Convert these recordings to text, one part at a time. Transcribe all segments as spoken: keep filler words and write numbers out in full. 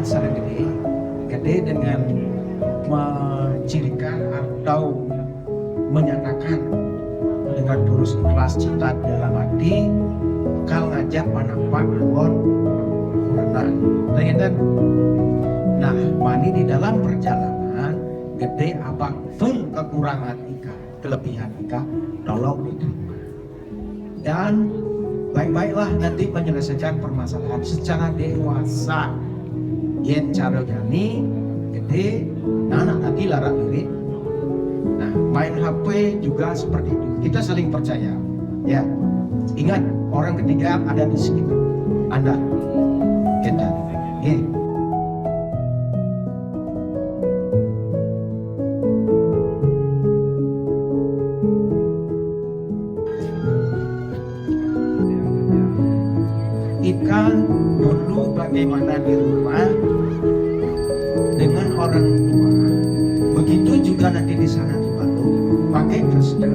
Sareng gedé, gedé dengan mencirikan atau menyatakan dengan tulus ikhlas cinta dalam hati, bakal ngajak panampak anggon kurenan. Tah ngéten. Nah, mani di dalam perjalanan, gedé abang pun kekurangan ikah, kelebihan ikah, tolong diterima. Dan baik-baiklah nanti menyelesaikan permasalahan secara dewasa. Yén cara jani, gedé, anak lagi larak mirip. Nah, main H P juga seperti itu. Kita saling percaya. Ya, ingat, orang ketiga ada di sekitar Anda. Kita. Oke. Ikan dulu bagaimana di rumah dengan orang tua, begitu juga nanti di sana di Palu, pakai gestur,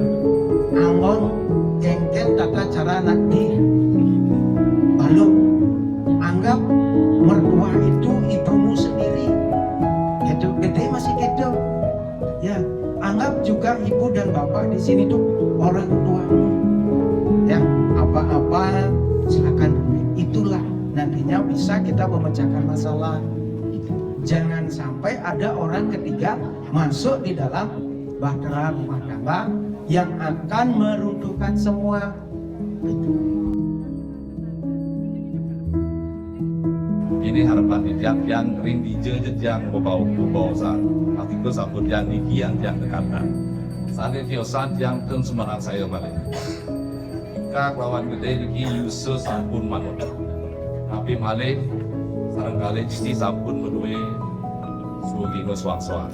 anggon, kéngkén tata cara nak di Palu. Anggap mertua itu ibumu sendiri. Gitu, gedé masih gitu. Ya, anggap juga ibu dan bapak di sini tuh orang tuamu. Ya, apa-apa silakan. Itulah nantinya bisa kita memecahkan masalah. Jangan sampai ada orang ketiga masuk di dalam bahtera rumah tangga yang akan meruntuhkan semua. Ini harapan titiang, tiang ring dija ja tiang bebau, bebaosan. Atika sampun tiang niki yang tiang tekatan. Sané tiosan tiang ten sumanangsaya malih. Ika kelawan gedé niki yusa sampun manut. Tapi malih sareng kalih sisi sampun madué swagina swang-swang.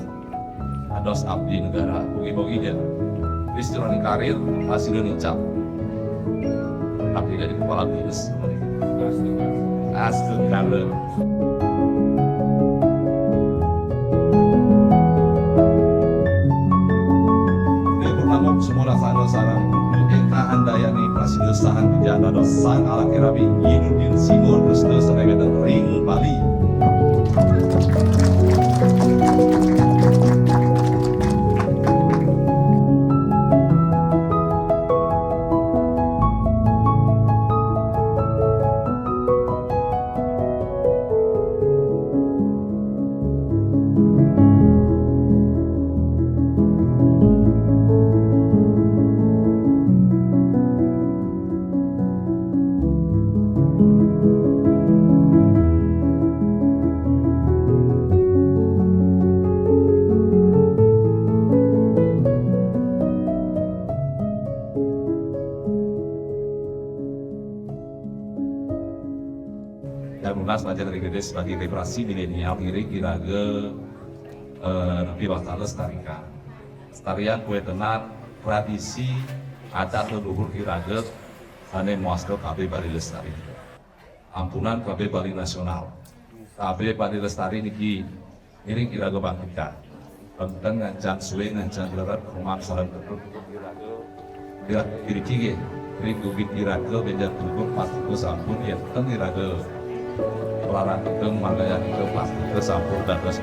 Dados abdi negara, mugi-mugi ja. Wis jroning karir, hasilé nincap. Abdi dadi kepala dinas. Astungkara. Ida Purnama Kusumo Rasana sareng Ibu Eka Handayani prasida sahan pujaan dados Sang Alaki Rabi Nyi Nurdin Singo Tresna sané wénten ring Bali. Dan lunas belajar dari gedé sebagai generasi milenial, ngiring iraga, eh, napi wasta lestarikan. Lestarian kawéntenan tradisi adat leluhur iraga sané mawasta K B Bali Lestari. Ampunang K B Bali Nasional. K B Bali Lestari niki ngiring iraga bangkitan. Kénten ngancan sué, ngancan leret, rumang sareng tetep iraga. Iraga iriki nggih, ring gumit iraga bénjang tungkul pastika sampun yén ten iraga Larang kita, margayang kita, pasti kita sampun dados.